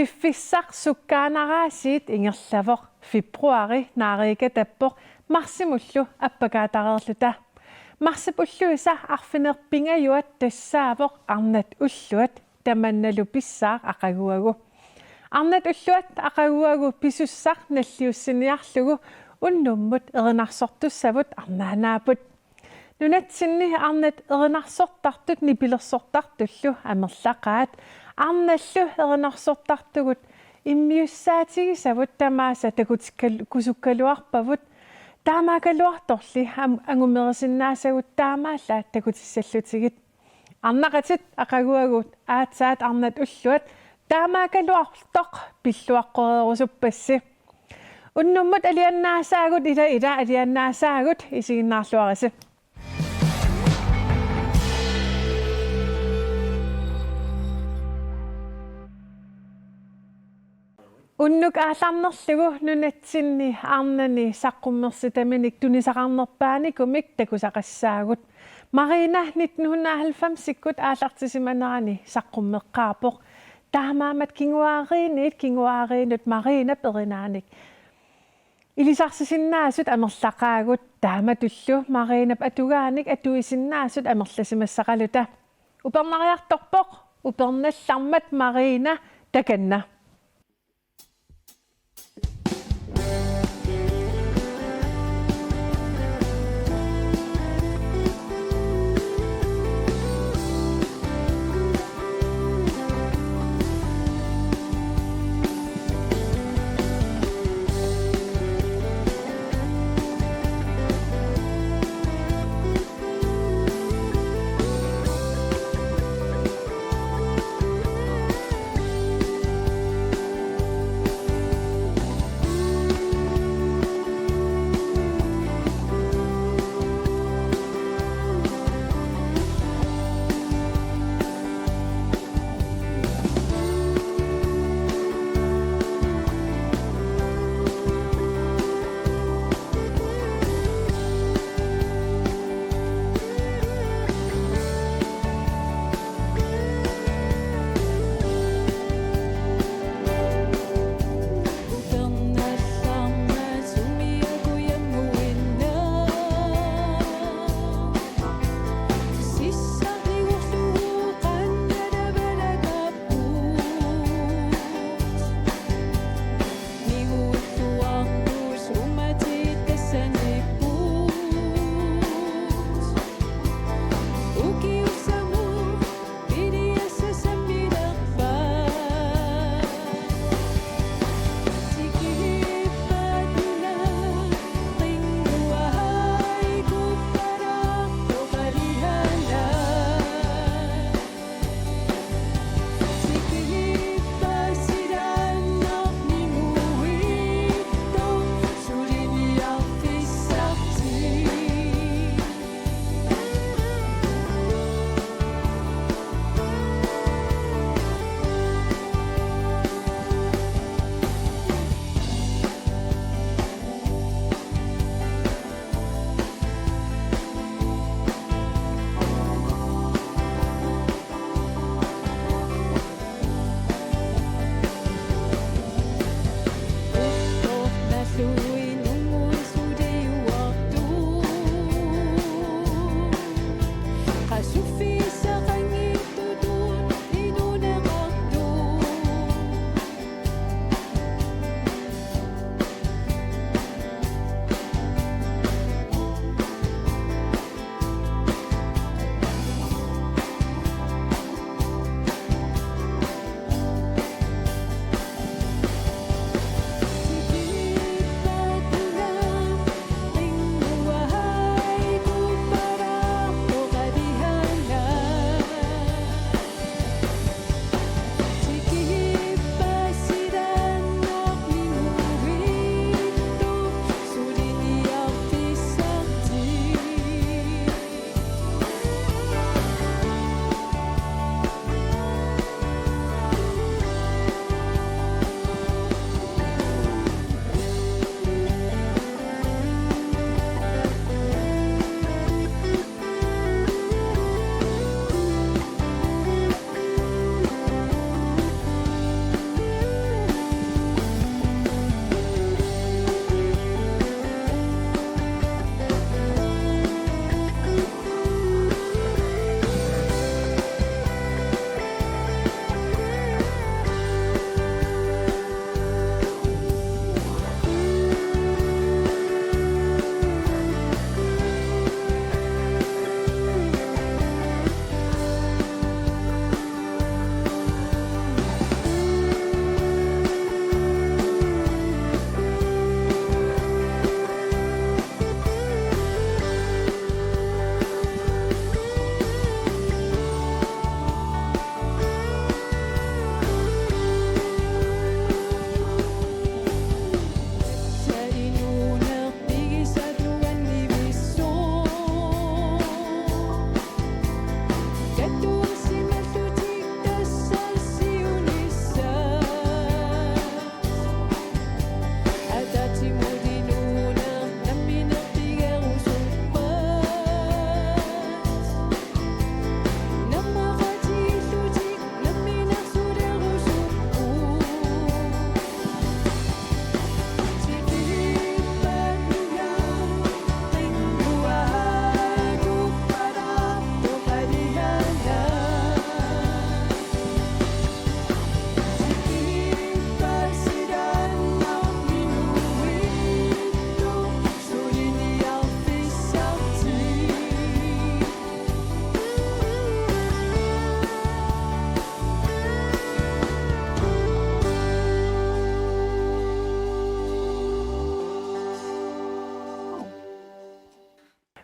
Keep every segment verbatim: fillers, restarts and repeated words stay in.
Piffissaq sukkaannaraasiit ingerlavoq, februari naariikatappoq marsimullu appakaatareerluta. Marsip ulluisa arfineq-pingajuat tassaavoq arnat ulluat, tamannalu pissaaq aqaguagu. Arnat ulluat aqaguagu pisussaq nalliussiniarlugu unnummut erinarsortussavut arnaanaapput. Nunatsinni arnat erinarsortartut nipilersortartullu amerlaqaat. Arnallu erinarsortartugut immiussaatigisavut tamaasa takutikkalu-, kusukkaluarpavut. Taamaakkaluartorli am-, angumerisinnaasavut taamaallaat takutissallutigit. Arnaqatit aqaguagut aatsaat arnat ulluat taamaakkaluartoq pilluaqqoreerusuppassi. Unnummut aliannaasaagut, ila, ila aliannaasaagut, isiginnaarluarisi. Unnuk aallarnerlugu nunatsinni arnani saqqummersitaminik tunisaqarnerpaanikumik takusaqassaagut. Marina nitten hundrede og halvfemsikkut aallartisimanerani saqqummeqqaarpoq. Taamaammat kinguaariinniit kinguaariinnut Marinap erinaanik ilisarsisinnaasut amerlaqaagut, taamatullu Marinap atugaanik atuisinnaasut amerlasimassaqaluta. Upernariartorpoq, upernallarmat Marina, takanna.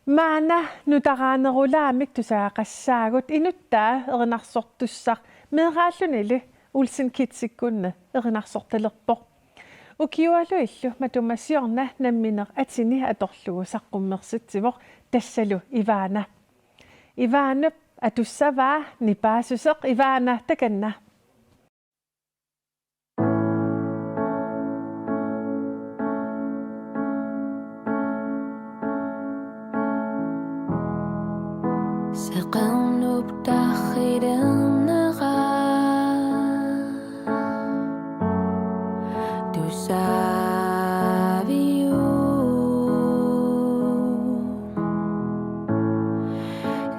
Maanna nutaraanerulaamik tusagaqassaagut, inuttaa erinarsortussaq meeraallunili Olsen Kidsikkunni erinarsortalerpoq. Ukiualuillu matuma siorna nammineq atini atorlugu saqqummersitsivoq, tassalu Ivana. Ivanap atussavaa nipaassuseq. Ivana, takanna. Seqernup tarriliornera tusaaviuk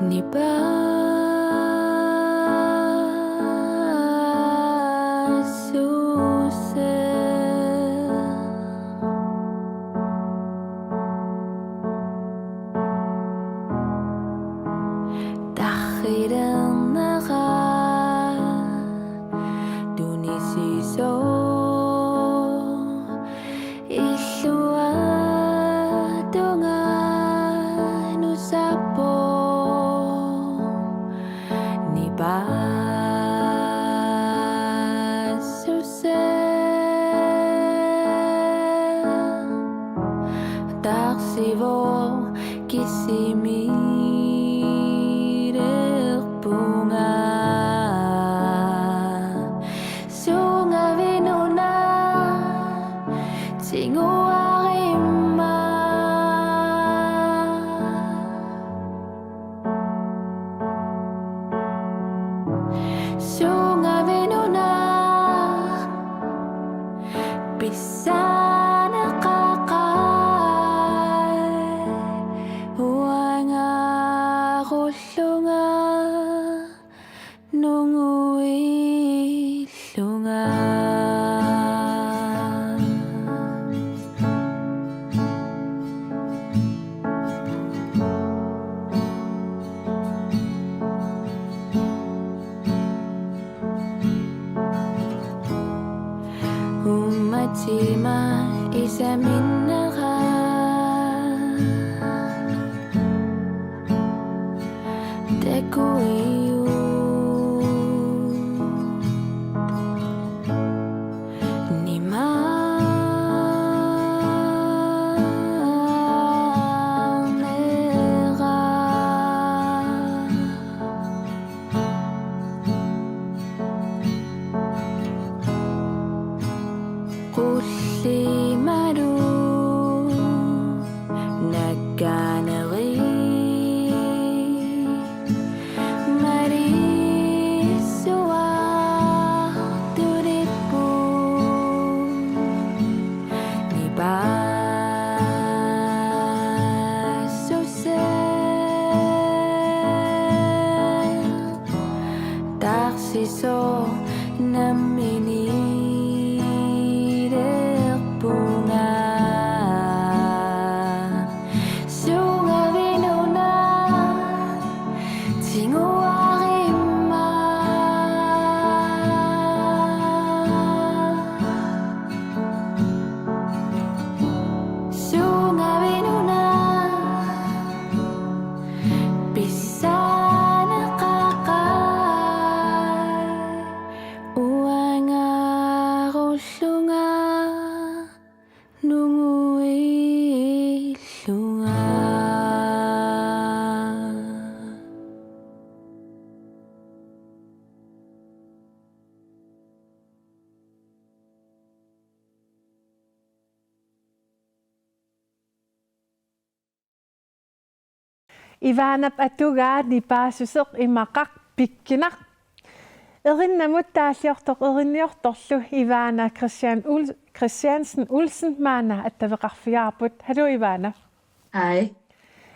nipaassuseq. Tarriliornera tunisisoq illuatungaanut saappoq nipaassuseq. Taarsivoq kisimiilerpunga. Suungavinnuna tinguarimma. Suungavinnuna pissanaqaqaaq uangarullunga nunguillunga. Ummatima isaminnera takuiuk nimaarnera. Qullimalu nakkaneri malissuartulipput nipaassuseq. Taarsisoq namminiilerpunga. Suungavinnuna tinguarimma. Suungavinnuna pissanaqaqaaq uangarullunga nunguillunga. Ivanap atugaa nipaassuseq imaqaq pikkunaq. Erinnamut taalliortoq erinniortorlu Ivana Christian Ul-, Christiansen Olsen maanna attaveqarfigaarput. Haluu Ivana. Hej.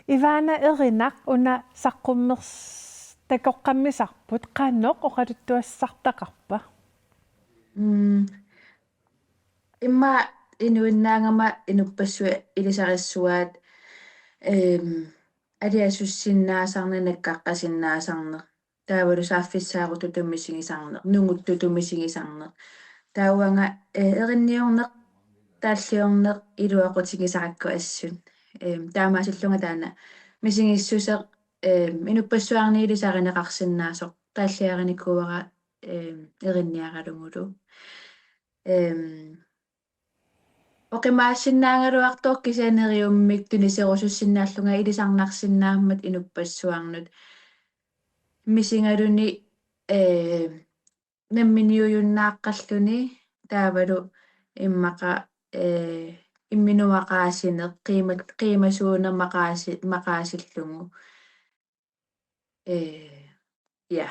Ivana, erinaq una saqqummersit takoqqammisarput, qanoq oqaluttuassartaqarpa? Mm. Immaqa inuinnaagama inuppassuit ilisarissavaat, ehm, aliasussinnaasarneq, nakkaqqasinnaasarneq. Taavalu saaffissaarututut misigisarneq, nunguttutut misigisarneq. Taava uanga, eh, erinniorneq, taalliorneq iluaqutigisakka assut. Ehm, taamaasillunga taanna misigissuseq, ehm, inuppassuarni ilisarineqarsinnaasoq taalliarinikuuara, ehm, erinniaralugulu. Ehm, oqimaassinnaagaluartoq kisianni neriummik tuniserusussinnaallunga ilisarnarsinnaammat inuppassuarnut. Misigaluni, eh, namminiujunnaaqqalluni taavalu immaqa, eh, imminut maqaasineq, qiima-, qiimasuuneq maqaasi-, maqaasillugu. Eh, ja.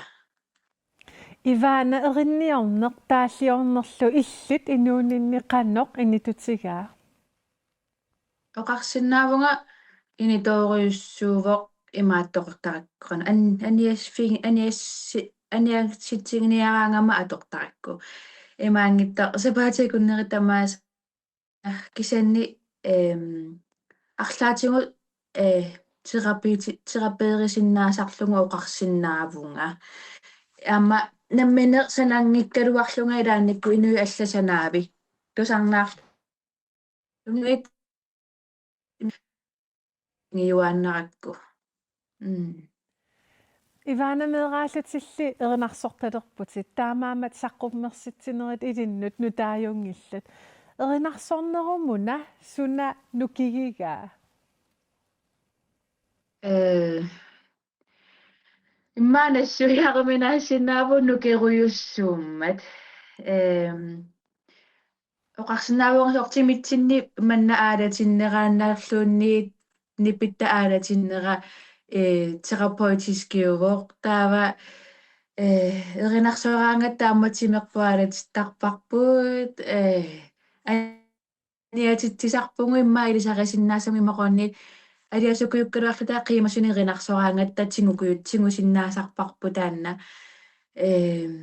Ivana, erinniorneq taalliornerlu illit inuuninni qanoq initutigaa? Oqarsinnaavunga initoorujussuuvoq imaattoqartarakku. An-, aniasfi-, aniassi-, aniassitsiginiaraangama atortarakku. Imaanngitsoq sapaatip akunneri tamaasa kisianni, ehm, arlaatigut, eh, terapeut-, terapeerisinnaasarlunga oqarsinnaavunga. Aamma nammineq sananngikkaluarlunga ilaannikkut inuit allat sanaavi. Tusarnaarlugit ingiuaannarakku. Mm. Ivana, meeraallutilli erinarsortalerputit, taamaammat saqqummersitsinerit ilinnut nutaajunngillat. Erinarsornerumuna suna nukigigaa? Eh, immaqa nassuiaruminaassinnaavoq nukerujussuummat. Ehm, oqarsinnaavunga soorlu timitsinni manna aalatinneraannarluunniit nipitta aalatinnera, eh, terapeutiskiuvoq. Taava, eh, erinarsoraangatta aamma timerput aalatittarparput, eh, aniatitsisarpugut immaqa ilisarisinnaassamut imaluunniit aliasukujukkaluarluta qiimasunik erinarsoraangatta tigukuju-, tigusinnaasarparput taanna. Ehm,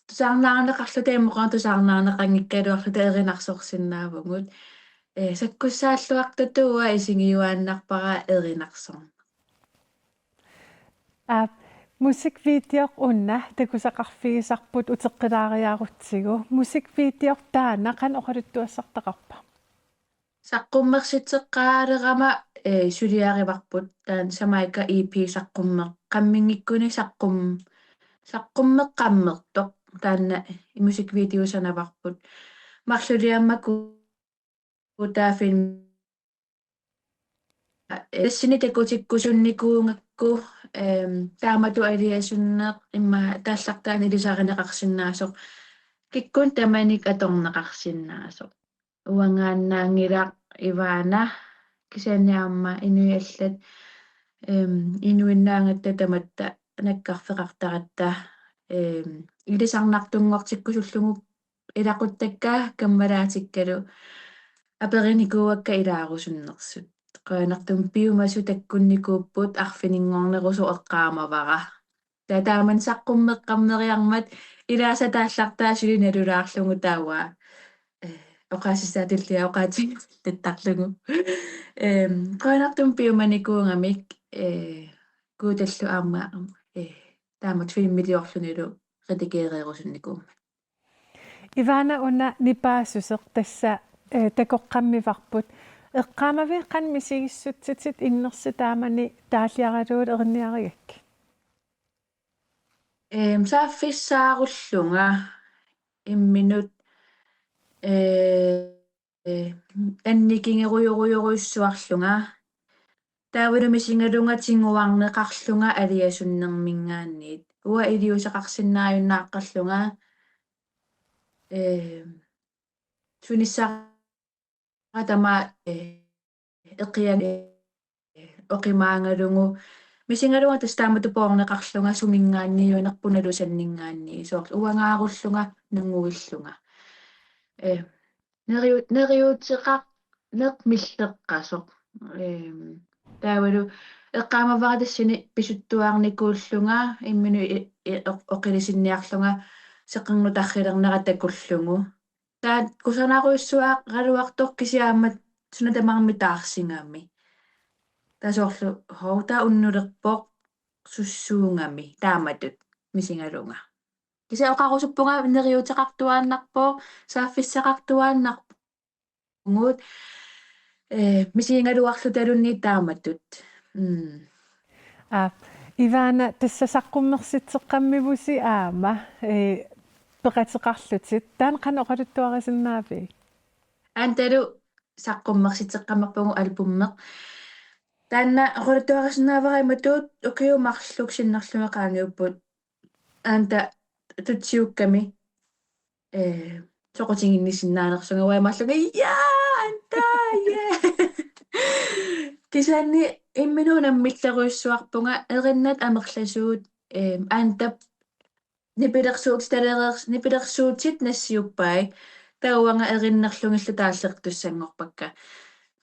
tusarnaarneqarluta imaluunniit tusarnaarneqanngikkaluarluta erinarsorsinnaavugut. Eh, sakkussaalluartutut uanga isigiuaannarpara erinarsorneq. Aap, musikvideoq una takusaqarfigisarput uteqqilaariarutsigu. Musikvideoq taanna qanoq oqaluttuassartaqarpa? Saqqummersitseqqaalerama, eh, suliarivarput taanna Jamaica E P saqqummeq-, qamminngikkunik saqqum-, saqqummeqqammertoq taanna musikvideo sanavarput. Marlullu aamma ku-, kuutaafilm-, tassani takutikkusunnikuugakku, ehm, taamatut aliasunneq immaqa taallartaani ilisarineqarsinnaasoq. Kikkunnut tamanik atorneqarsinnaasoq. Uangaannaanngilaq Ivana, kisianni aamma inuit allat, ehm, inuinnaagatta tamatta nakkarfeqartaratta, ehm, ilisarnartunngortikkusullugu ilaquttakka kammalaatikkalu aperinikuuakka ilaarusunnersut. Qujanartumik piumasut takkunnikuupput, arfininngornerusut eqqaamavara. Taava taamani saqqummeqqammeriarmat ilaasa taallartaa suli nalulaarlugu taava, eh, oqaasissaatillia oqaatigiullattarlugu. Ehm, qujanartumik piumanikuugamik, eh, Guutallu aamma, eh, taamatut filmiliorlunilu redigeereerusunnikuummat. Ivana, una nipaassuseq tassa, eh, takoqqammivarput. Eqqaamavit qanoq misigissutsitit innersut taamani taalliaralugu erinniarigakkit? Ehm, saaffissaarullunga imminut, eh, eh, annikigerujorujorujussuarlunga. Taavalu misigalunga tiguarneqarlunga aliasunnerminngaanniit. Uanga iliuuseqarsinnaajunnaaqqallunga, eh, sunissara tamaat, eh, eqian-, eh, oqimaagalugu. Misigalunga tassa taamatut poorneqarlunga suminngaanniit, nerpunalusanninngaanniit, soorlu uangaarullunga nunguillunga. Eh, neriu-, neriuuteqarneq milleqqasoq. Ehm, taavalu eqqaamavara tassani pisuttuarnikuullunga imminut i-, i-, oq-, oqilisinniarlunga seqernutarrilernera takullugu. Taava kusanarujussuaraluartoq kisianni aamma suna tamarmi taarsigami. Taava soorlu hov, taava unnulerpoq sussuugami taamatut misigalunga. Kisianni oqarusuppunga neriuuteqartuaannarpoq, saaffissaqartuaannarpugut, eh, misigigaluarlutaluunniit taamatut. Mm. Aa, Ivana, tassa saqqummersitseqqammivusi aamma, ee, peqateqarlutit. Taanna qanoq oqaluttuarisinnaavigit? Antalu saqqummersitseqqammerpugut albummeq. Taanna oqaluttuarisinnaavara imatut ukiut marluk sinnerlugit qaangiupput. Anta tutsiukkami, ee, soqutiginnisinnaanersunga uanga marlunga, ja, anta, ja. Kisianni imminut unammillerujussuarpunga erinnat amerlasuut, ee, antap nipilersuutitalereers-, nipilersuutit nassiuppai, taava uanga erinnerlugillu taalliortussanngorpakka.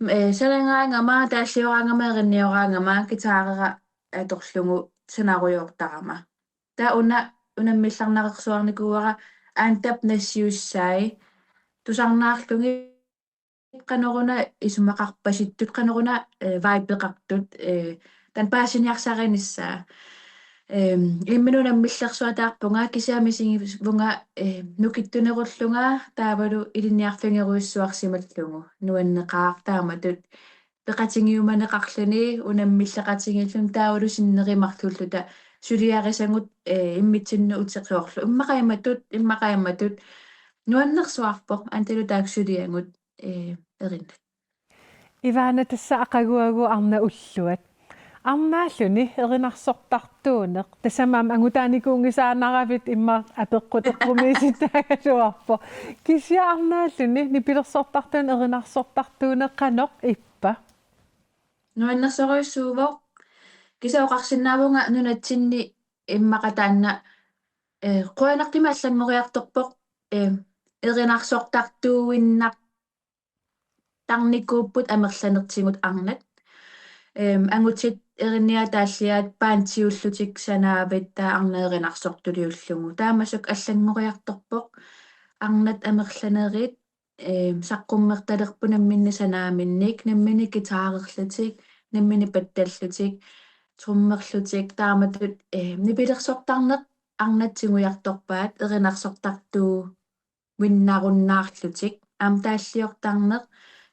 Ee, sanagaangama, taallioraangama, erinioraangama, guitarera atorlugu sanarujoortarama. Taava una unammillernareersuarnikuuara antap nassiussai tusarnaarlugit qanoruna isumaqarpasittut, qanoruna, ee, vibeqartut, ee, taanna paasiniarsarinissaa. Em, imminut unammillersuataarpunga, kisianni misigivunga, ee, nukittunerullunga taavalu ilinniarfigerujussuarsimallugu. Nuanneqaaq taamatut peqatigiumaneqarluni, unammilleqatigiilluni taavalu sinneri marluulluta suliarisagut, ee, immitsinnut uteqarluta. Immaqa imatut, immaqa imatut. Nuannersuarpoq, antalu taakku suliagut, ee, erinnat. Ivana, tassa aqaguagu arnat ulluat. Arnaalluni erinarsortartuuneq. Tassami aamma angutaanikuunngisaannaravit immaqa apeqqut eqqumiisitaagaluarpoq. Kisianni arnaalluni nipilersortartuuneq, erinarsortartuuneq qanoq ippa? Nuannersorujussuuvoq. Kisianni oqarsinnaavunga nunatsinni immaqa taanna, ee, qujanartumik allanngoriartorpoq, ee, erinarsortartuuinnartarnikuupput amerlanertigut arnat. Em, angutit erinniaat taalliaat bandiullutik sanaavit taava arnat erinarsortuliullugu. Taamaasakka allanngoriartorpoq arnat amerlanerit, em, saqqummertalerput namminneq sanaaminnik, namminneq guitarerlutik, namminneq paddallutik, trommerlutik, taamatut, em, nipilersortarneq arnat tigujartorpaat, erinarsortartuuinnarunnaarlutik, aamma taalliortarneq,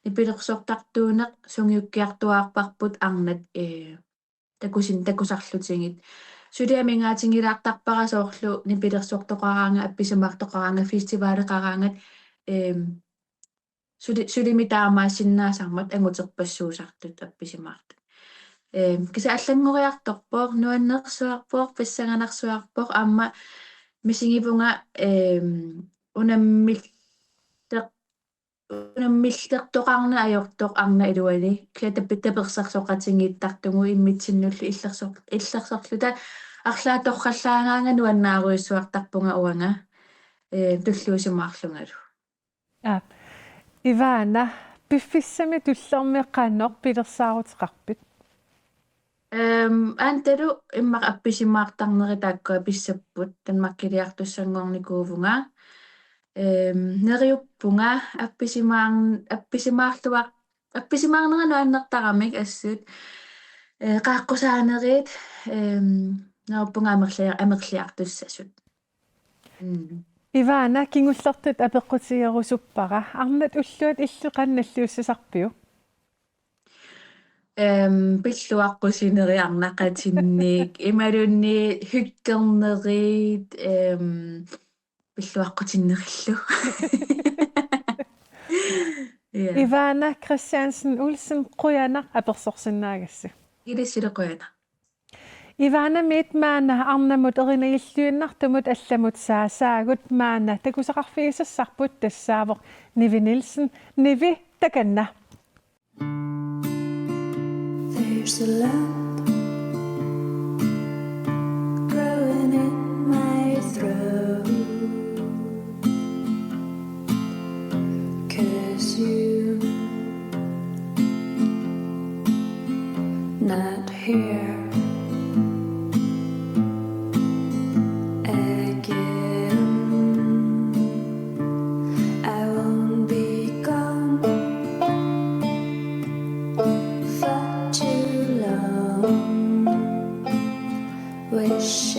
nipilersortartuuneq sungiukkiartuaarparput arnat, ee, takusin-, takusarlutigit. Suli amigaatigilaartarpara soorlu nipilersortoqaraangat, appisimaartoqaraangat, festivaleqaraangat, em, suli-, sulimi taamaasinnaasarmat anguterpassuusartut appisimaartut. Em, kisianni allanngoriartorpoq, nuannersuarpoq, pissanganarsuarpoq, aamma misigivunga, em, unammilleq-, unammillertoqarneq ajortoq arnap iluani, kisianni tapi-, tapersersoqatigiittartugut immitsinnullu illersor-, illersorluta arlaat torrallaagaanga nuannaarujussuartarpunga uanga, ee, tulluusimaarlungalu. Aa. Ivana, piffissami tullermi qanoq pilersaaruteqarpit? Em, antalu immaqa appisimaartarnerit taakkua pissapput, Danmarkiliartussanngornikuuvunga. Em, neriuppunga appisimaarn-, appisimaarluar-, appisimaarnera nuannertaramik assut. Ee, qaaqqusaanerit, em, neriuppunga amerlia-, amerliartussasut. Mm. Ivana, kingullertut apeqqutigerusuppara. Arnat ulluat illit qanoq nalliussisarpiuk? Em, pilluaqqusinerit arnaqatinnik, imaluunniit hyggernerit, em, pilluaqqutinnerillu. Ja. Ivana Christiansen Olsen, qujanaq apersorsinnaagassi. Ilissilu qujanaq. Ivanamiit maanna arnamut erinagilluinnartumut allamut saasaagut, maanna takusaqarfigisassarput tassaavoq Nivi Nielsen. Nivi, takanna. There's a lump growing in my throat. 'Cause you not here again. I won't be gone for too long. Wish I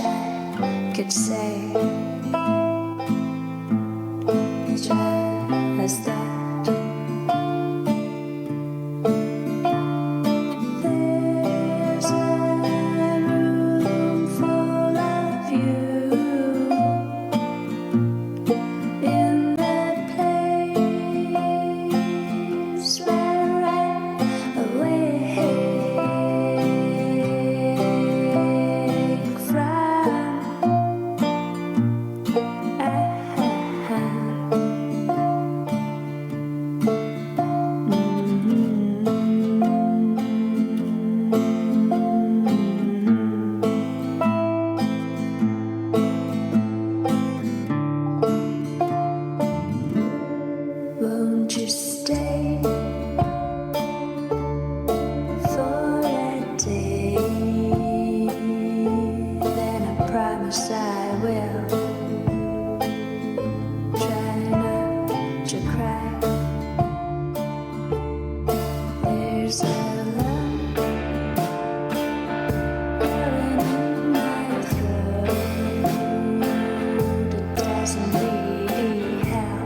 could say just that. There's Stay for a day, then I promise I will try not to cry. There's a lump growing in my throat. It doesn't really help.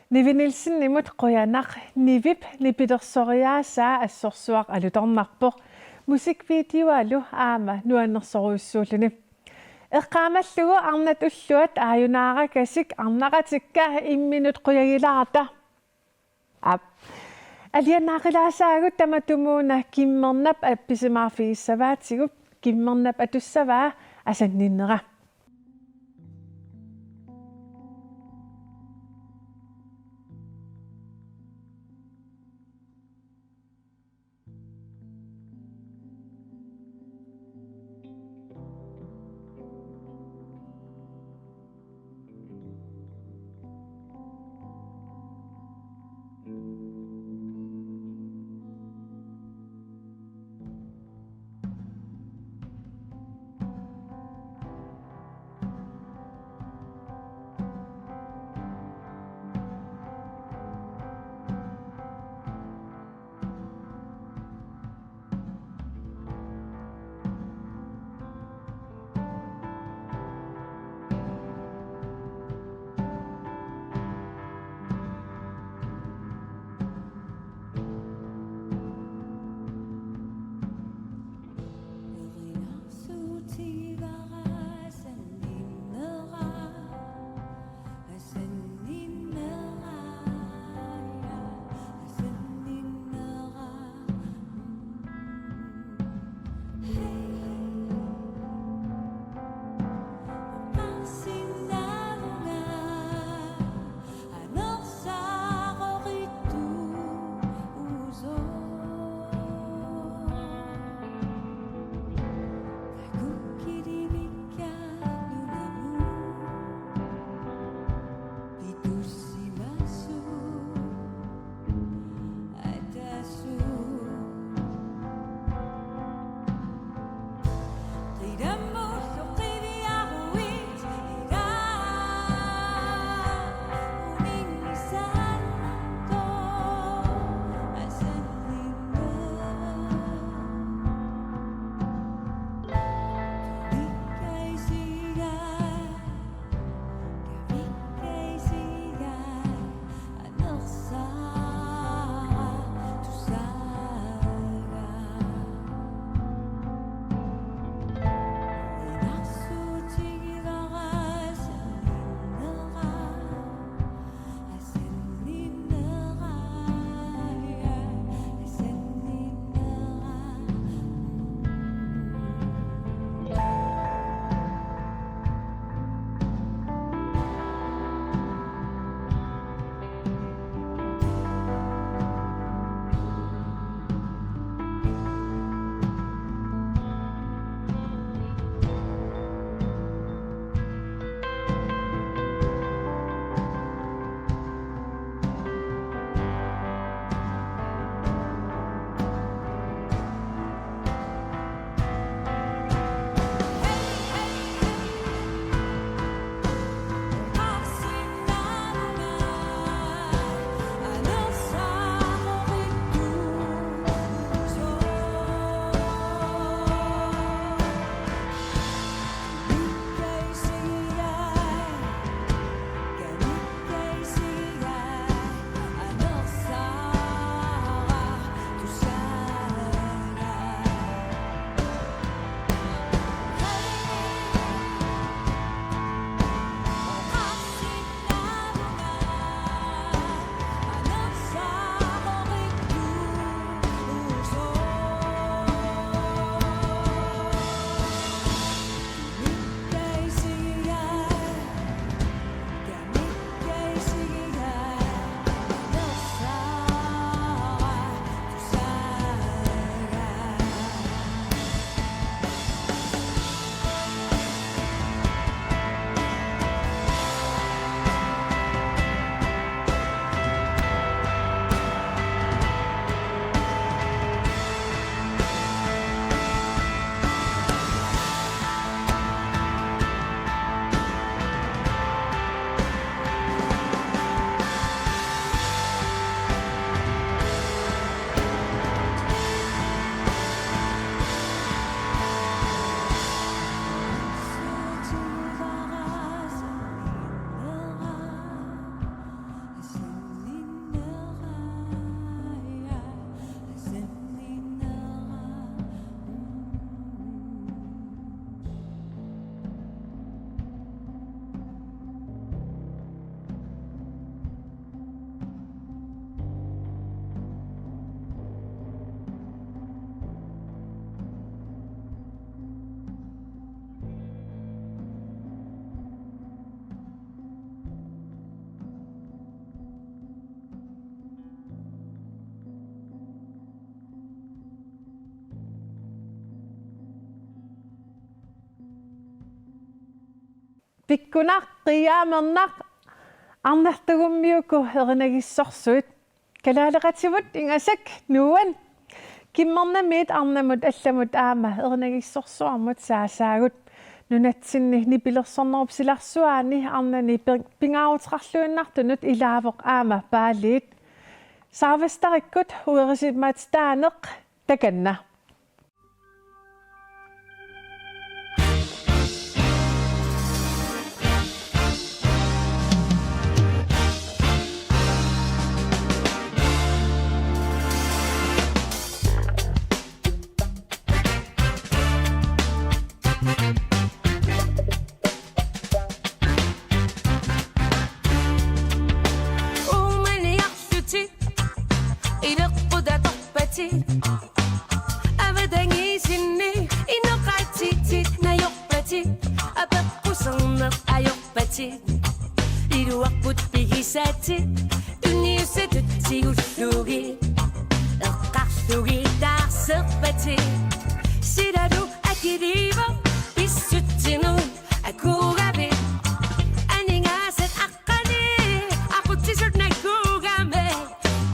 Nivi Nielsenimut qujanaq. Nivip nipilersoriaasaa assorsuaq alutornarpoq, musikvideoalu aamma nuannersorujussuulluni. Eqqaamallugu arnat ulluat aajunaarakasik arnaqatikka imminut qujagilaarta. Aap. Alianaaqilaassaagut tamatumuuna kimmernap appisimaarfigissavaatigut, kimmernap atussavaa asanninnera. Pikkunaq, qiiaamernaq, arnartugummiuku erinagissorsuit. Kalaaleqativut ingasak nuuan. Kimmernamiit arnamut allamut aamma erinagissorsuarmut saasaagut. Nunatsinni nipilersornerup silarsuaani arnani pi-, pingaaruteqarluinnartunut ilaavoq aamma Paaliit. Saavastarikkut uerisimaatitaaneq takanna. Uumaniarlutit, ileqqutatorpatit, avatangiisinni inoqatitit najorpatit, apeqquserneq ajorpatit, iluarput pigisaatit, tunniussatut tigullugit, eqqarlugit taarserpatit, silalu akiliivoq pissutsinut akuugavit, aningaasat aqqani aqutsisut nakuugami,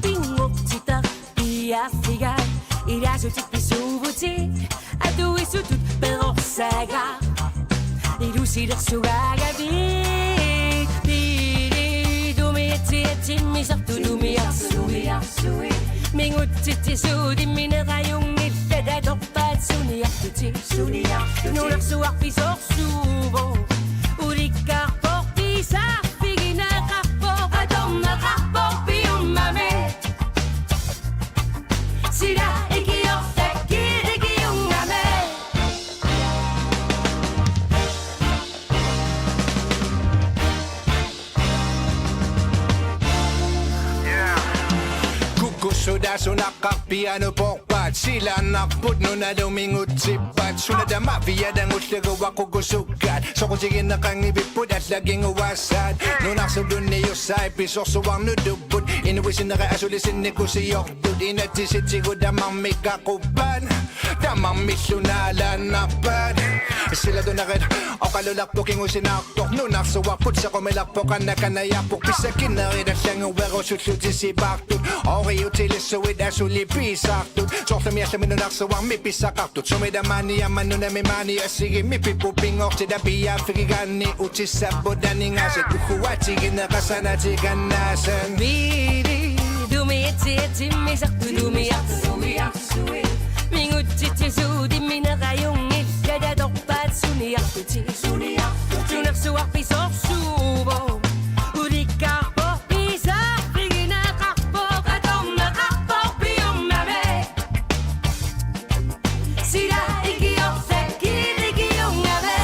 pinngortitaq piaarfigaat, ilaasutit pisuuvutit, atuisutut perorsagaat, ilusilersugaagavit, Piiliit umiatsiatsimmisartut umiarsuit, mingutsitsisuut immineq ajunngillat, atorpaat suniartutit, nunarsuaq pisorsuuvoq, ulikkaarpoq, pisarfigineqarpoq, atorneqarpoq piummami, sila ikiortakkiit ikiummami. Kukkussutaasunaqqarpianupoq paat silaannarput nunalu mingutsippaat, suna tamaviat angullugu aqukkusukkaat, soqutigineqanngivipput allaat kinguaassaat, nunarsuup tunniussaat pisorsuarnutupput, inuit sinneri asuli sinnikusiortut, inatsisitigut tamarmik aquppaat, tamarmillu naalaannarpaat, silatunerit oqalulerpoq kingusinaartoq, nunarsuarput sequmilerpoq, qanakanajarpoq, pissakinnerit allanngorerussullutik sipaartut, ooriutilissuit asuli pisaartut, soorlumi allami nunarsuarmi pisaqartut, sumi tamaani aamma nunami maani assigimmi pipput, pinngortitaq piaarfigigaanni utissapput aningaasat, ugguaatigineqassanaatik annaasat. Piiliit umiatsiatsimmisartut umiarsuit, mingutsitsisuut immineq ajunngillat, atorpaat suniartutit, nunarsuaq pisorsuuvoq, ulikkaarpoq, pisarfigineqarpoq, atorneqarpoq piummami, sila ikiortakkiit ikiummami.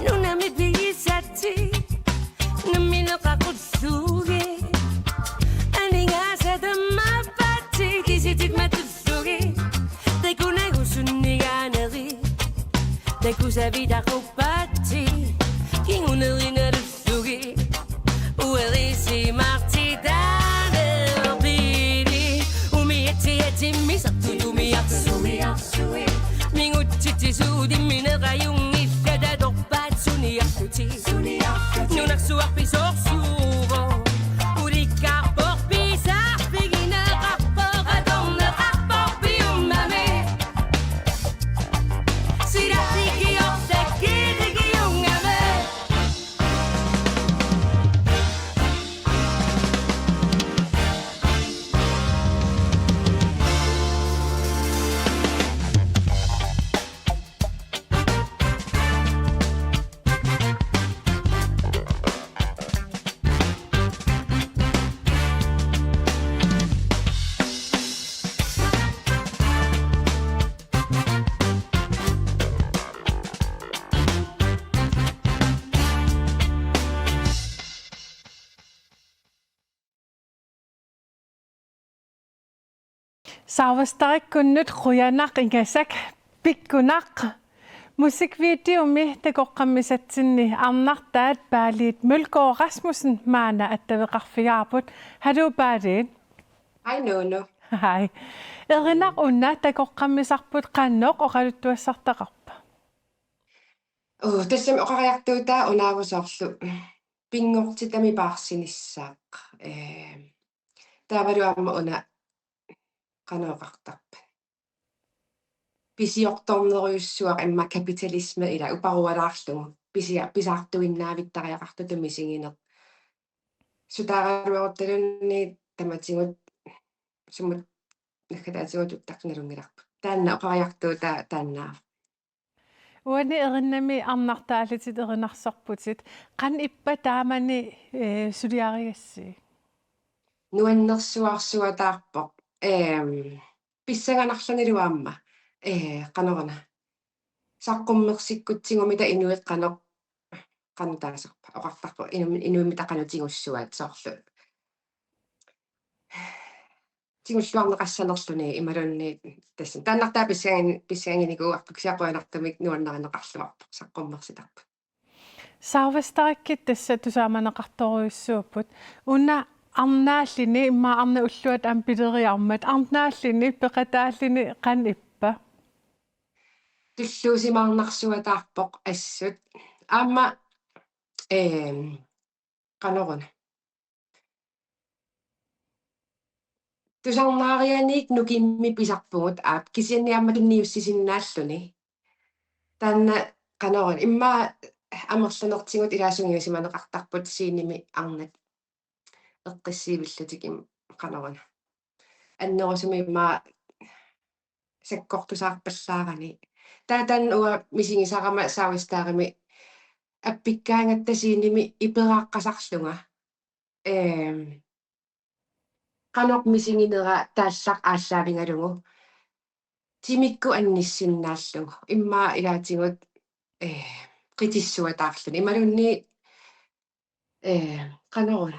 Nunami pigisaatit nammineq aqullugit, aningaasat tammaappaatit kisitit matullugit, takunagu sunnigaaneri, takusavit aquppaatit kinguneri nalullugit, uerisimaartitaaneq. Piiliit umiatsiatsimmisartut umiarsuit, mingutsitsisuut immineq ajunngillat, atorpaat suniartutit, nunarsuaq pisorsuuvoq, ulikkaarpoq, pisarfigineqarpoq, atorneqarpoq piummami, sila ikiortakkiit ikiummami. Saavastarikkunnut qujanaq ingasak, pikkunaq. Musikvideomi takoqqammisatsinni arnartaat Paaliit Mølgaard Rasmussen maanna attaveqarfigaarput. Haluu Paaliit. Hej Nuunu. Hej. Erinaq una takoqqammisarput qanoq oqaluttuassartaqarpa? Uu, tassami oqariartuutaa unaavoq soorlu pinngortitami paarsinissaaq. Ee, taavalu aamma una qanoq oqartarpa. Pisiortornerujussuaq immaqa kapitalisme ila uparualaarlugu. Pisia-, pisaartuinnaavittariaqartutut misigineq. Sutaaraluaruttaluunniit tamatigut sumut naggataatigut uttaqqinnalunngilarput. Taanna oqariartuutaa taannaavoq. Uani erinnami arnartaalitit erinarsorputit. Qanoq ippa taamani, ee, suliarigassiuk? Nuannersuarsuataarpoq. Ehm, pissanganarlunilu aamma. Ee, qanoruna. Saqqummersikkutsigumita inuit qanoq, qanoq taasarpa. Oqartarpoq inu-, inuimmita qanoq tigussuat soorlu. Tigulluarneqassanerluni imaluunniit tassani. Taannartaa pissangin-, pissanginikuuarput kisianni qujanartumik nuannarineqarluarpoq saqqummersitarput. Saavastarikkit tassa tusaamaneqartorujussuupput. Una arnaallini immaqa arnat ulluat aamma pileriarmat arnaallini peqataalluni qanoq ippa? Tulluusimaarnarsuataarpoq assut. Aamma, ehm, qanoruna. Tusarnaarianiit nukimmi pisarpugut aap kisianni aamma tunniussisinnaalluni. Taanna qanoruna immaqa amerlanertigut ilaa sungiusimaneqartarput scenemi arnat eqqissiivillutik im-, qanoruna. Annerusumik immaqa sakkortusaarpallaarani. Taava taanna uanga misigisarama Saavastarimi appikkaangatta scenemi iperaaqqasarlunga. Ehm, qanoq misiginera taallaq aallaavigalugu. Timikkut annissinnaallugu. Immaqa ilaatigut, ee, qitissuataarluni. Imaluunniit, ee, qanoruna.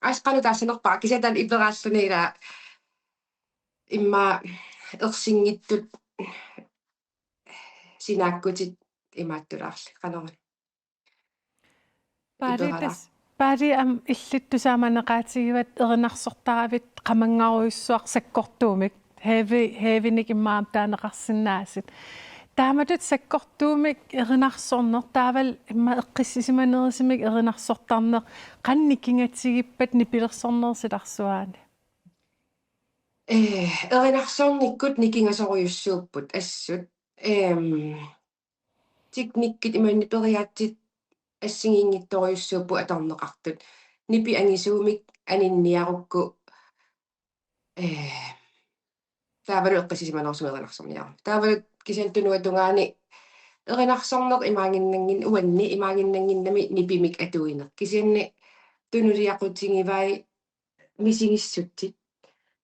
Assut qanoq taassanerpara kisianni taanna iperaalluni ila immaqa ersinngitsut sinaakkutit imaattulaarlugit. Qanoruna. Paali Iperala. Tas-, Paali aamma illit tusaamaneqaatigivat erinarsortaravit qamanngarujussuaq sakkortuumik. Heavy, heavynik immaqa aamma taaneqarsinnaasut. Taamatut sakkortuumik erinarsorneq, taavalu immaqa eqqissisimanerusumik erinarsortarneq, qanoq nikingatigippat nipilersornerup silarsuaani? Ee, erinarsornikkut nikingasorujussuupput assut. Ehm, teknikkit imaluunniit periaatsit assigiinngitsorujussuupput atorneqartut. Nipit angisuumik aninniarukku, ee, taavalu eqqissisimanerusumik erinarsorniaruk. Taavalu kisianni tunuatungaani erinarsorneq imaaginnanngin-, uanni imaaginnannginnami nipimik atuineq. Kisianni tunuliaqutigivai misigissutsit.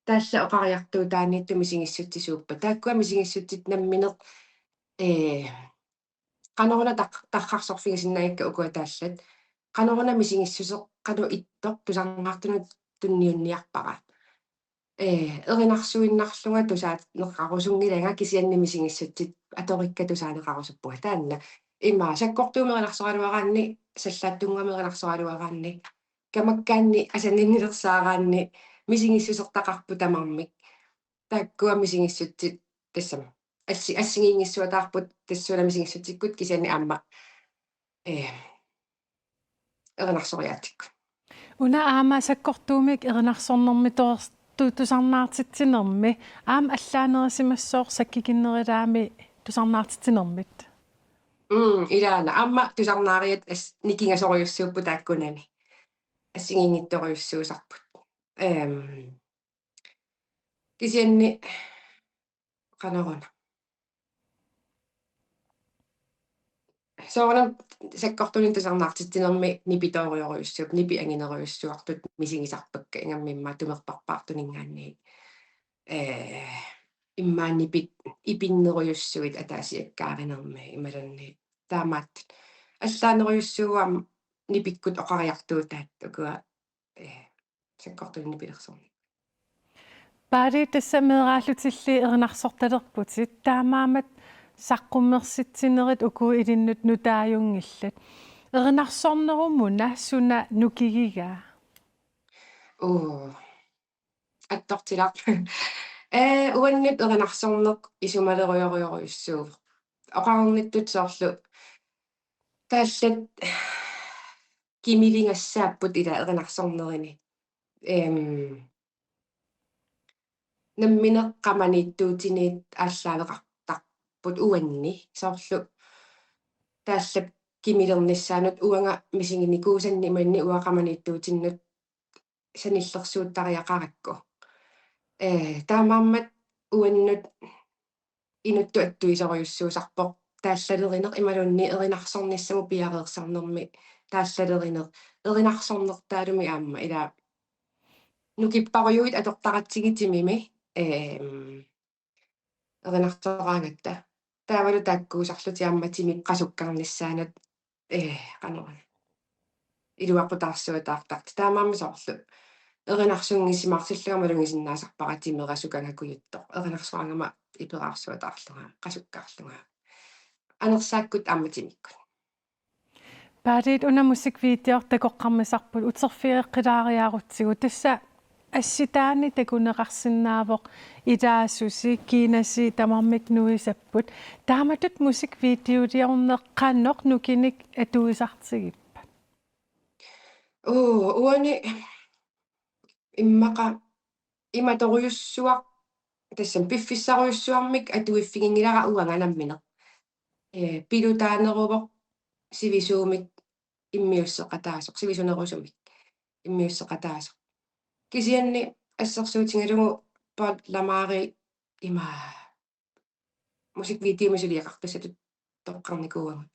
Taava oqariartuutaaniittut misigissutsisuuppat. Taakkua misigissutsit nammineq, ee, qanoruna tar-, tarrarsorfigisinnaagakka ukua taallat. Qanoruna misigissuseq qanoq ittoq tusarnaartunut tunniunniarpara. Ee, erinarsuinnarlunga tusaaneqarusunngilanga kisianni misigissutsit atorikka tusaaneqarusuppunga taanna. Immaqa sakkortuumik erinarsoraluaraanni, sallaattunnguamik erinarsoraluaraanni, kamakkaanni asanninnilersaaraanni misigissusertaqarput tamarmik. Taakkua misigissutsit tassami. Assi-, assigiinngissuataarput tassuuna misigissutsikkut kisianni aamma, ee, erinarsoriaatsikkut. Una aamma sakkortuumik erinarsornermi toors-, tu-, tusarnaartitsinermi aamma allaanerisimassooq sakkikinnerulaami tusarnaartitsinermit? Mm, ilaana aamma tusarnaariat as-, nikingasorujussuupput taakkunani. Assigiinngitsorujussuusarput. Ehm, kisianni qanoruna. Soorunami sakkortuunik tusarnaartitsinermi nipitoorujorujussuupput, nipit anginerujussuartut misigisarpakka ingammik immaqa tumerparpaartuninngaanniit. Ee, immaqa nipit ipinnerujussuit ataasiakkaarinermi imaluunniit taamaattut. Allaanerujussuuvoq aamma nipikkut oqariartuutaat ukua, ee, sakkortuunik nipilersorneq. Paali, tassa meeraallutilli erinarsortalerputit, taamaammat saqqummersitsinerit uku ilinnut nutaajunngillat. Erinarsornerumuna suna nukigigaa? Uu. Attortilaq. Ee, uannut erinarsorneq isumalerujorujorujussuuvoq. Oqarnittut soorlu taallat kimiligassaapput ila erinarsornerini. Em, nammineq qamaniittuutiniit aallaaveqartarput uanni. Soorlu taallat kimilernissaannut uanga misiginikuusanni imanni uanga qamaniittuutinnut sanillersuuttariaqarakku. Ee, taamaammat uannut inuttut attuisorujussuusarpoq taallalerineq imaluunniit erinarsornissamut piareersarnermi taallalerineq, erinarsornertaalumi aamma ila nukipparujuit atortaratsigit timimi, eem, erinarsoraangatta. Taavalu taakkuusarlutik aamma timip qasukkarnissaanut, ee, qanoq iluaqutaarsuataartartut. Taamaammat soorlu erinarsunngisimaarsillunga malugisinnaasarpara timera sukangakujuttoq. Erinarsoraangama iperaarsuataarlunga, qasukkaarlunga. Anersaakkut aamma timikkut. Paaliit, una musikvideo takoqqammisarput uterfigeqqilaariarutsigu. Tassa assitaani takuneqarsinnaavoq ilaasusi, kiinasi tamarmik nuisapput. Taamatut musikvideoliorneq qanoq nukinnik atuisartigippat? Uu, uani immaqa imatorujussuaq, tassami piffissarujussuarmik atuiffiginngilara uanga nammineq. Ee, pilutaaneruvoq sivisuumik immiusseqataasoq, sivisunerusumik immiusseqataasoq. Kisianni assersuutigalugu Paul Lamari ima musikvideomi suliaqartussatut toqqarnikuuagut.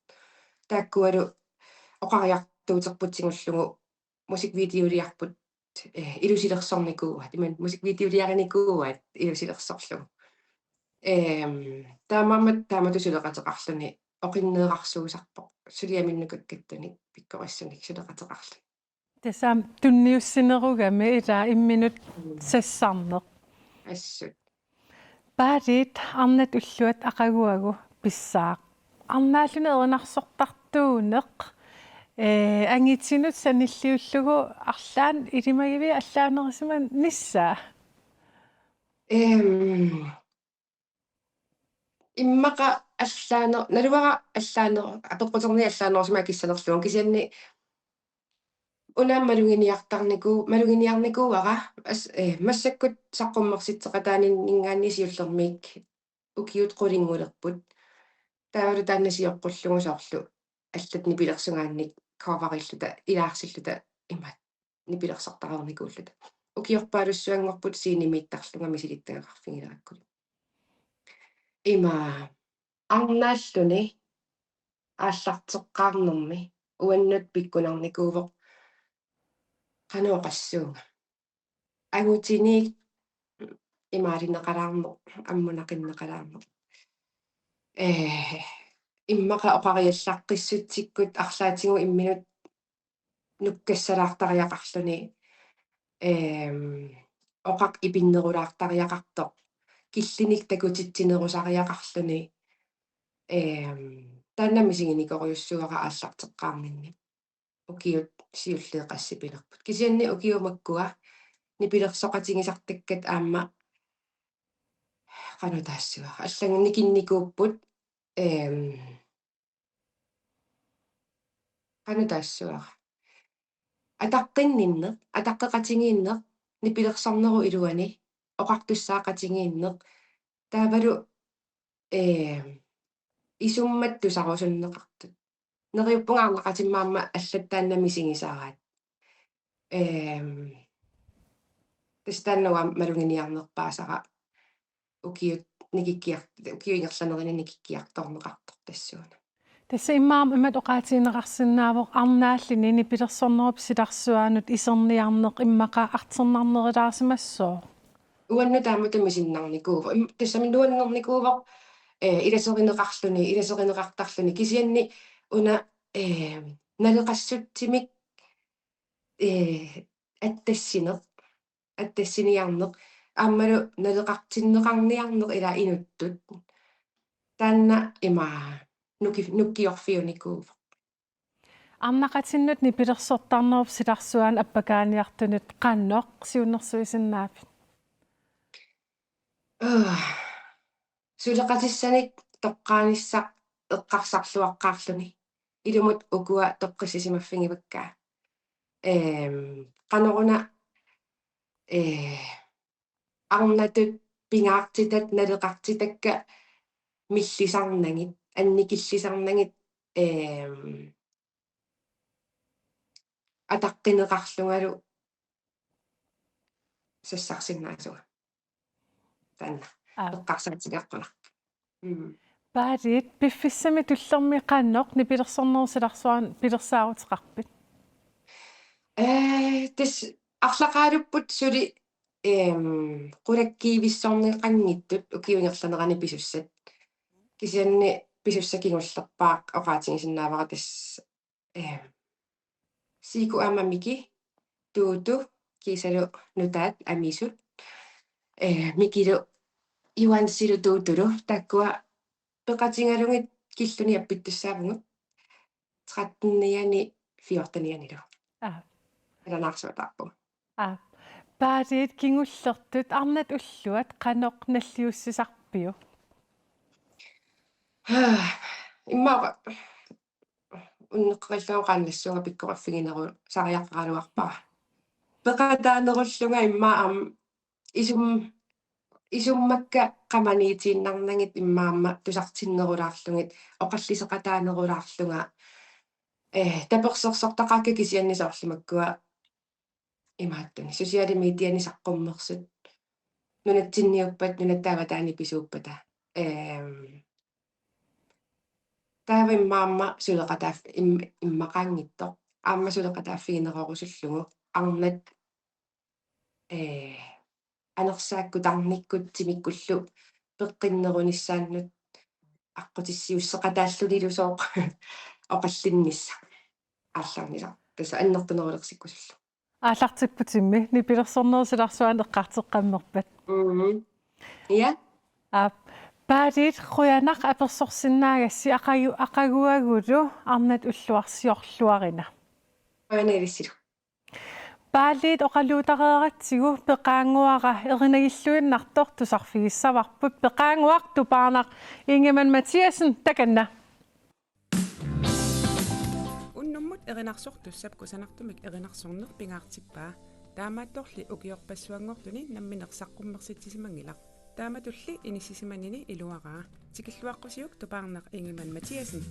Taakkualu oqariartuuterputsigullugu musikvideoliarput, eh, ilusilersornikuuaat. Iman musikvideoliarinikuuaat ilusilersorlugu. Ehm, taamaammat taamatut suleqateqarluni oqinneerarsuusarpoq. Suliaminnukkakkattunik pikkorissunik suleqateqarluni. Tassa tunniussinerugami ila imminut Mm. sassarneq. Assut. Paaliit, arnat ulluat aqaguagu pissaaq. Arnaalluni erinarsortartuuneq, ee, angitinut sanilliullugu arlaannik ilimagiviit allaanerisimanissaa? Ehm, immaqa allaaner-, naluara allaaner-, apeqquterniit allaanerusumik akissanerlugu, kisianni una maluginiartarniku-, maluginiarnikuuara as-, eh, massakkut saqqummersitseqataaninninngaanniit siullermik ukiut qulinngulerput. Taavalu taanna sioqqullugu soorlu allat nipilersugaannik coverilluta, ilaarsilluta imaat nipilersortareernikuulluta. Ukiorpaalussuanngorput scenemiittarlunga misilittagaqarfigilerakku. Ima arnaalluni aallarteqqaarnermi uannut pikkunarnikuuvoq qanoq oqassuunga. Angutiniit imaalineqalaarneq, ammunaqinneqalaarneq. Ee, immaqa oqariallaqqissutsikkut arlaatigut imminut nukkassalaartariaqarluni, ehm, oqaq ipinnerulaartariaqartoq, killinik takutitsinerusariaqarluni, ehm, taanna misiginikoorujussuuara aallarteqqaarninni. Ukiut siulliit qassipilerput. Kisianni ukiut makkua nipilersoqatigisartakkat aamma qanoq taassavara. Allanngornikinnikuupput, ehm, qanoq taassavara. Ataqqinninneq, ataqqeqatigiinneq, nipilersornerup iluani, oqartussaaqatigiinneq, taavalu, ehm, isummat tusarusunneqartut. Neriuppunga arnaqatimmi aamma allat taanna misigisaraat. Ehm, tassa taanna uanga maluginiarnerpaasara ukiut nikikkiar-, ukiut ingerlanerini nikikkiartorneqartoq tassuuna. Tassa immaqa imatut oqaatigineqarsinnaavoq arnaalluni nipilersornerup silarsuaanut iserniarneq immaqa artornarnerulaarsimassooq. Uannut taamatut misinnarnikuuvoq. Im-, tassami nuannernikuuvoq, eh, ilaserineqarluni, ilaserineqartarluni. Kisianni una, eh, naleqassutsimik, eh, attassineq, attassiniarneq, aammalu naleqartinneqarniarneq ila inuttut. Taanna ima nuki-, nukkiorfiunikuuvoq. Arnaqatinnut nipilersortarnerup silarsuani appakaaniartunut qanoq siunnersuisinnaappit? Øh. Suleqatissanik toqqaanissaq eqqarsarluaqqaarluni. Ilumut ukua toqqissisimaffigivakkit. Ehm, qanoruna, eh, arnatut pingaartitat naleqartitakka millisarnagit, annikillisarnagit, ehm, ataqqineqarlungalu sassarsinnaasunga. Taanna. Aap. Eqqarsaatigeqqunarpoq. Mm. Paaliit, piffissami tullermi qanoq nipilersornerup silarsuani pilersaaruteqarpit? Eh, tassa arlaqaalupput suli, ehm, qulakkiivissorneqanngitsut ukiup ingerlanerani pisussat. Kisianni pisussat kingullerpaat oqaatigisinnaavara tassa, ehm, Siku aamma Miki, Tuutu, kiisalu nutaat Amisut, eh, Mikilu, Juansilu Tuutulu, taakkua peqatigalugit killuni appittussaavugut, trettenianni fjorteniannilu. Aap. Alanaarsuataarpugut. Aap. Paaliit, kingullertut arnat ulluat qanoq nalliussisarpiuk? Immaqa unneqqarillunga qaannassuunga pikkoriffiginerusariaqaraluarpara. Peqataanerullunga immaqa aamma isum-, isummakka qamaniitiinnarnagit immaqa aamma tusartinnerulaarlugit, oqalliseqataanerulaarlunga, eh, tapersersortaqaakka kisianni soorlu makkua imaattunik, sociale mediani saqqummersut. Nunatsinniuppat, nunatta avataani pisuuppata. Ehm, taava immaqa aamma suleqataaf-, im-, immaqaanngitsoq. Aamma suleqataaffiginerorusullugu arnat, eh, anersaakkut tarnikkut timikkullu peqqinnerunissaannut aqqutissiuusseqataallunilu sooq oqallinnissaq aallarnisaq. Tassa annertunerulersikkusullugu. Aallartipputimmi nipilersornerup silarsuani eqqarteqqammerpat. Mhm. Ja. Aap. Paaliit, qujanaq apersorsinnaagassi, aqagu-, aqaguagulu arnat ulluarsiorluarina. Qujanaq ilissilu. Paaliit, oqaluutereeratsigu peqaannguara erinagilluinnartoq tusarfigissavarput, peqaannguaq Tupaarnaq Ingemann Mathiassen, takanna. Unnummut erinarsortussap kusanartumik erinarsorneq pingaartippaa. Taamaattorli ukiorpassuanngortuni nammineq saqqummersitsisimanngilaq. Taamatulli inissisimanini iluaraa. Tikilluaqqusiuk Tupaarnaq Ingemann Mathiassen.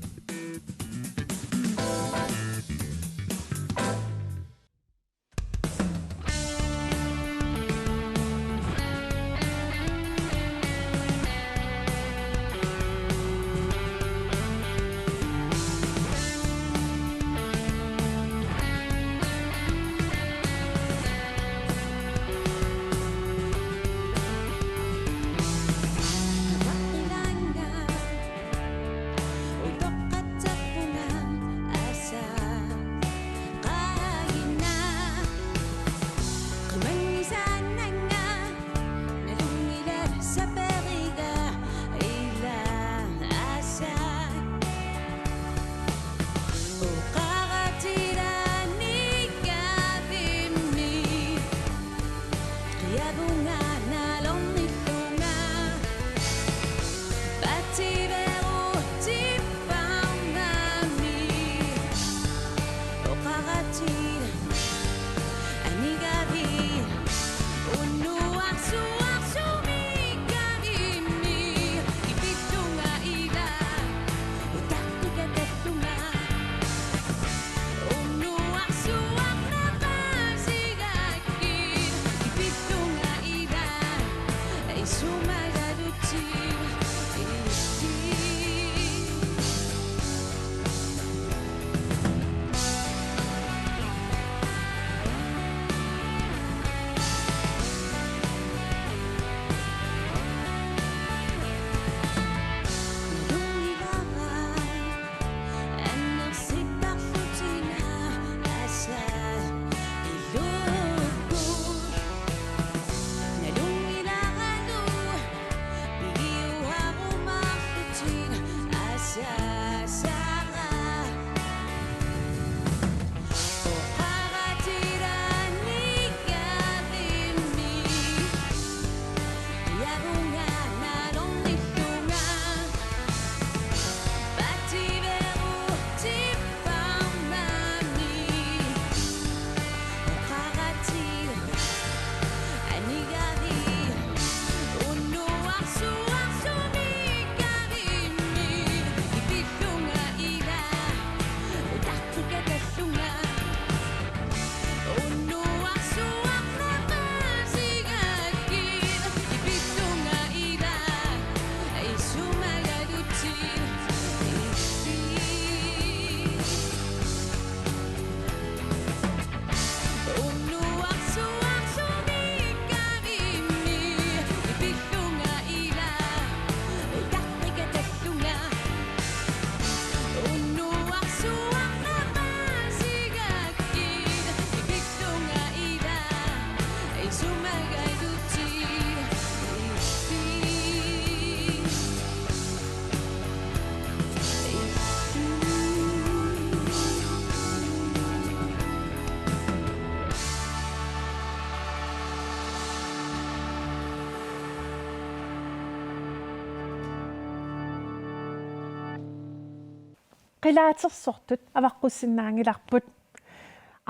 qilaatersortut avaqqussinnaanngilarput.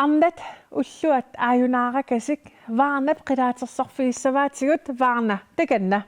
Arnat ulluat aajunaarakasik Vaarnap qilaatersorfigissavaatigut. Vaarna, takanna.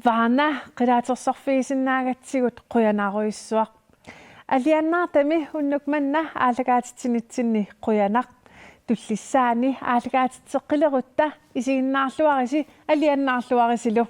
Vaarna, qilaatersorfigisinnaagatsigut qujanarujussuaq. Alianaartami unnuk manna aallakaatitsinitsinni qujanaq. Tullissaani aallakaatitseqqilerutta isiginnaarluarisi alianaarluarisilu.